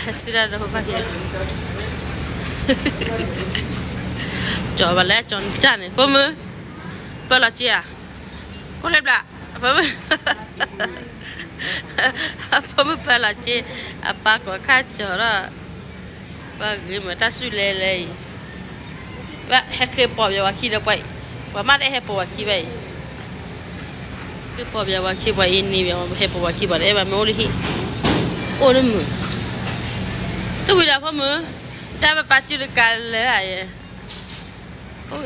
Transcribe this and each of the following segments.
ဟဲစုဒၣ်ဒီးဖိဘၣ်က့ၤ, ကၠီဘၣ်လဲၣ် ကၠီနတၢ်န့ၣ် ဖိမုၣ်, ပၢလီၤက့ၤဧါ, ကိၣ်လၢဘျး, ဖိမုၣ်, ဖိမုၣ်ပၢလီၤက့ၤ, အပၢ်ကိးခါကၠီဒီး, ဘၣ်ဂ့ၤမးတၢ်ဆူၣ်လဲၤလဲၤအံၤ, ဘၣ်ဟဲဃ့ပိာ်ပယီၤဝၤခံဒီးပှၤအံၤ, ပှၤမ့ၢ်တဟဲပိာ်ဝၤခံဘၣ်အံၤ ဃ့ပိာ်ပယီၤဝၤခံပှၤအံၤန့ၣ် ပဟဲပိာ်ဝၤခံပှၤတအဲၣ်ဘၣ် မ့ၢ်အိၣ်လၢဟံၣ်, အိၣ်လၢမုာ်, တဝံၤဒီးဖိမုၣ်, တၢ်ပပာ်စုတကးလၢာ်ဧါ, အိၣ်, ခွံ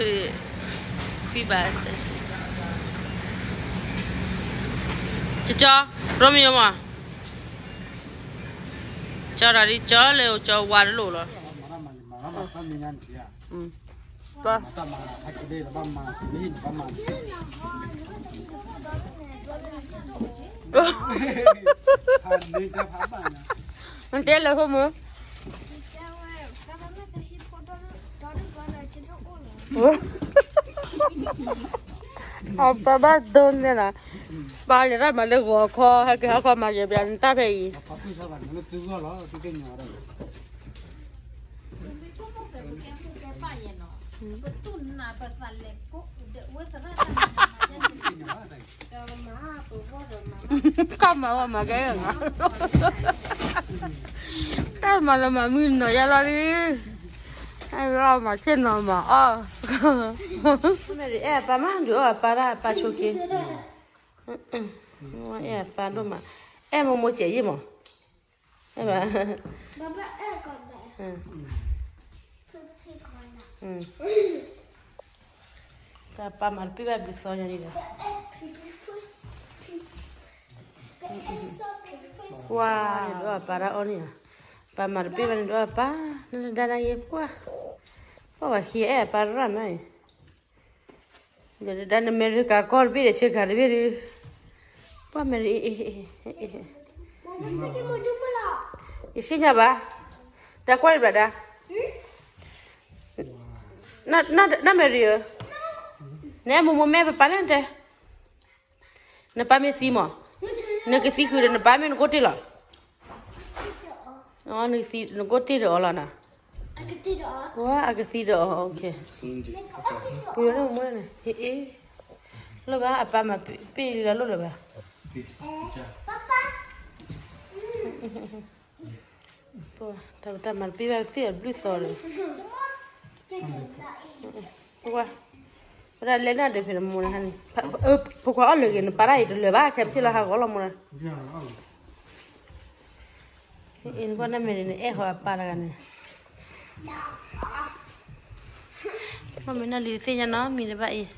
ဘးစဲး, ကၠီ, ရိမယိမး, ကၠီဒီးဒ်ကၠီလၢကၠီဝါတလိၣ်လီၤ. နတဲလၢဖိမုၣ်, အပၢ်ဘၣ်ဒိန့ၣ်လီၤ, ပၢ်လဲၤတၢ်မၤလၢဂီၤခီ ဟဲက့ၤဟီၣ်ခီမၤက့ၤပျးနတၢ်ဖဲအံၤ ကမၤဝဲမၤကဲဧါ, တၢ်မၤလၢမၤမုၢ်နီၤယါလီၤလံ, အဲၣ်မၤဆ့ၣ်နီၤမၤအီၣ်, အဲၣ်အပၢ်မး ဒုးအီၣ်အပၢ်တၢ်အပၢ်ဆိးက့, အဲၣ်အပၢ်ဒိၣ်မး, အဲၣ်မိၢ်မိၢ်စဲးယံၢ်မး အဲၣ်ဘၣ်, တၢ်ပၢ်မၤတပ့ၢ်ဘၣ်ဘျုးသီညါန့ၣ်ဒီး, ကွၢ်, ဒုးအီၣ်အပၢ်တၢ်အီၣ်န့ၣ်ဧါ, ပၢ်မၤတပ့ၢ်ဘၣ်န့ၣ် ဒုးအီၣ်အပၢ်, နဒၣ်နၤယဲကွၢ်, ကွၢ်ဝဲခံအဲၣ်အပၢ်ရၣ်မးအံၤ ဒီးဒၣ်နမဲရကၤကီၢ်တဘ့ၣ်ဒီး ဆ့ကၤတဘ့ၣ်ဒီး, ပှၢ်မဲရကၤ, ယစံၣ်ညီၣ်ဘၣ်, တၢ်ကွၢ်လံဘၣ်ဒၣ်, နမဲရကၤဧၢ, နအဲၣ်မိၢ်မိၢ်မ့ၢ်ပပၢ်လဲၣ်နတဲ, နပၢ်မ့ၢ်သံမး, နကသံဃုာ်ဒီးနပၢ်မ့ၢ်နကိၣ်တ့ၢ်လီၤ နကိၣ်တ့ၢ်ဒီးအီၤလီၤနီၤ, ပှၤအကသံဒီးအီၤ, ပှၤလၢမ့ၢ်န့ၣ်, ဟ့ၣ်အ့ၣ်, လၢဘၣ်အပၢ်မၤပ့ၢ်လံလီၤလိၣ်လၢၤဘၣ်, တၢ်မၤတပ့ၢ်ဘၣ်သ့ၣ်အဘျုးသီဒီး, ပှၤ, ပဒၣ်လဲၤနၢ်ဒဲးဖဲနမိၢ်နဟါန့ၣ်, ဖိခွါအီၣ်လၢာ်ဂ့ၤ နပၢ်တၢ်အံၤတလၢာ်ဘၣ် ခဲပထံၣ်လီၤဟးဂီၤလီၤမိၢ်နၤ အံၤနကွၢ်နမဲာ်န့ၣ် နအဲၣ်ဃီအပၢ်တဂၤန့ၣ်, မ့ၢ်နၢ်လံတသ့ၣ်ညါနီတမံၤတဘၣ်အံၤ,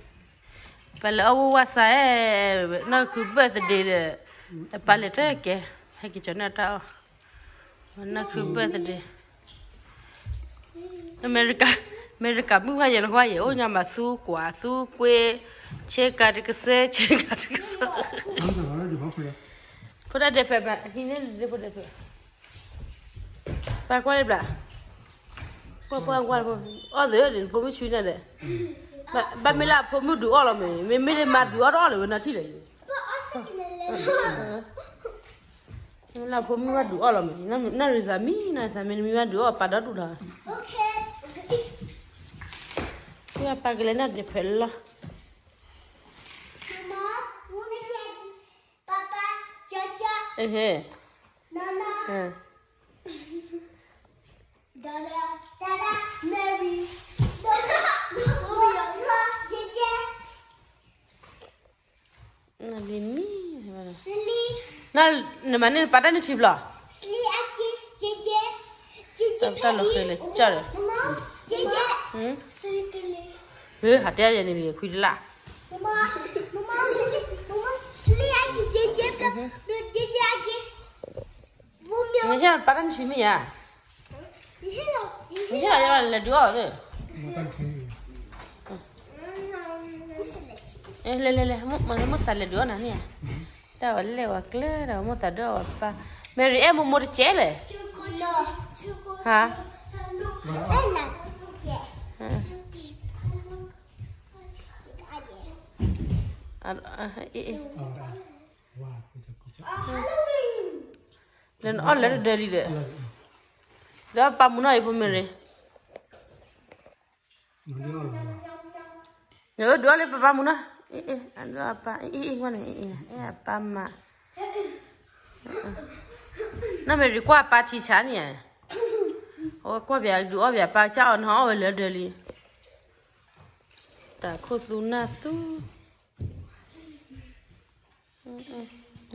ပှၤလၢအအိၣ်ဝဲစးအဲၣ်, နီၢ်ခု birthday ဒီး, အပၢ်လဲၤတကဲ, ဟဲက့ၤကၠီၤန့ၢ်တၢ်အီၣ်, နီၢ်ခု birthday အမဲရကၤ, အမဲရကၤမုၣ်ဘၣ်ယဲၢ်နဃီယဲၢ် အိၣ်ညါမၤသူကွၢ်သူကွ့, ဆ့ကၤတကစဲ, ဆ့ကၤတကစဲ, ဖိဒၣ်ဒဲးဖဲဘၣ် ဟံးန့ၢ်လံ ဖိဒၣ်ဒဲးဖဲ, ပၢ်ကွၢ်လံဘျး, ကွၢ်ကွၢ်ကွၢ်, အီၣ်သ့ၣ်ဒီး ဖိမုၣ်ဆူညါဒီး, ဘၣ်မ့ၢ်လၢအဖိမုၣ်ဒုးအီၣ်လီၤမ့ၢ်, မ့မ့ၢ်လၢမၤဒုးအီၣ်တအီၣ်လၢၤဝဲနီထံၣ်လဲၣ်, လၢအဖိမုၣ်ဘၣ်ဒုးအီၣ်လီၤမ့ၢ်, နီၢ်ရံစၢ်မံ, နီၢ်ရံစၢ်မံ နမံဘၣ်ဒုးအီၣ်ပာ်ဒီဒူၣ်လီၤ, ပၢ်ကလဲၤနၢ်ဒဲးဖဲလီၤ, ဟဲ, လံမံ, နမၤန့ၢ်ပာ်တၢ်နုၢ်ထံဘျီ, တၢ်လီၤဃဲၤလၢကၠီဒီး, ဟဲ, ဟးတဲယဲန့ၣ် ခွံတလၢ် နဟ့ၣ်ပာ်တၢ်နုၢ်ထံမ့ၢ်ဧါ, နဟ့ၣ်လီၤယလဲၤဒုးအီၣ်သ့, လဲၤလဲၤလဲၤ, မ့ၢ်စးလဲၤဒုးအီၣ်နၤန့ၣ်ဧါ, တၢ်ဝဲလဲၣ်ဝဲကျဲဒီး မိၢ်သးဒိၣ်ဝဲပၢ်, မဲရံအဲၣ်မိၢ်မိၢ်တကဲလဲၣ်, ဟါ, လၢနအီၣ်လၢတဒၢလံဒီး, ဒီးပၢ်မုၢ်နီၢ်အံၤဖိမ့ၢ်ရ့ၣ်, ဒုးအီၣ်လၢပၢ်မုၢ်နီၢ်, အဒုးအီၣ်ပၢ်, အံၤအံၤကွၢ်န့ၣ်, အံၤအပၢ်မး, နီၢ်မ့ၢ်ရ့ၣ်ကွၢ်ပၢ်ထံဆါန့ၣ်ဧါ, အဝဲကွၢ်ပၠးဒုးအီၣ်ပၠးပၢ်ကစၢ်အီၣ်နဟီအီၣ်ဝဲလၢဒၢးလံ, တၢ်ခိၣ်သူနၢ်သူ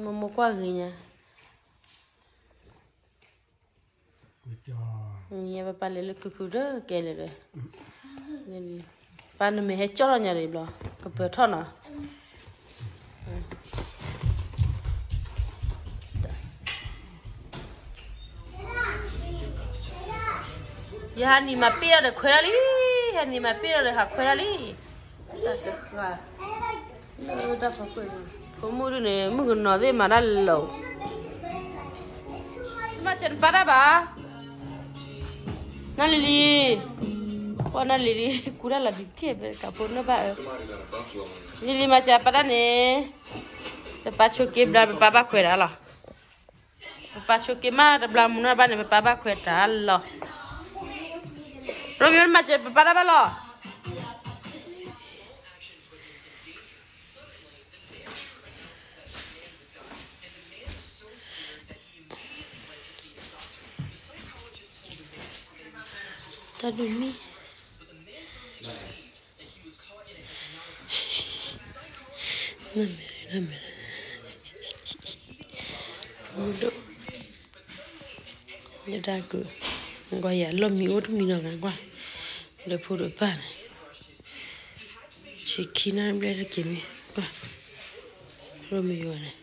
မိၢ်မိၢ်ကွၢ်ဂ့ၤညါ, ပၢ်လဲၤလၢခုခုဒီးကဲလဲၣ်ဒီး, ပၢ်နမ့ၢ်ဟဲကၠီထီၣ်ညါဒံးဘျီ, ကပၢၤထီၣ်နီၤ, ယဟးနံၤမၤပ့ၣ်ထီၣ်ဒီးခွဲးဒၣ်လံ, ဟဲနံၤမၤပ့ၣ်ထီၣ်ဒီးဟးခွဲးဒၣ်လံ, တၢ်တဃာ်, လၢတၢ်ဖီခိၣ်, ဖိမုၣ်ဒုန့ၣ် မုၣ်ကနီၤသ့ၣ်မၤတၢ်လီၤ, မၤစၢၤနပၢ်တၢ်ဘၣ်, နီၢ်လံၤလံၤ, ပှၤနီၢ်လံၤလံၤ ကူတၢ်လီၤဒံးတ့ၢ်ဖဲကးဖိနီၢ်ဘၣ်အၢ, လံၤလံၤမၤစၢၤပၢ်တၢ်န့ၣ်, ပပၢ်ဆိးက့ဘျီ ပပၢ်ဘၣ်ခွဲးတၢ်လီၤ. ပပၢ်ဆိးက့မးတဘျီမုၢ်နီၢ်ဘၣ်န့ၣ် ပပၢ်ဘၣ်ခွဲးတၢ်လီၤ. ရိမ့ၤမၤစၢၤပပၢ်တၢ်ဘၣ်လီၤ. တၢ်ဒိၣ်မံ နမဲာ် နမဲာ် မုၢ်ဒိၣ် ယတၢ်ကုၢ် ကွၢ်ယၤလီၢ်မံအိၣ်တမံၤနီၤ ကွၢ် ဒီးဖိဒီးပၢ်န့ၣ် ဆံခံနၣ်ရံၣ်ဘျဲၣ်တက့ၤမ့ၢ် ကွၢ် ရိမ့ၤယိၤန့ၣ်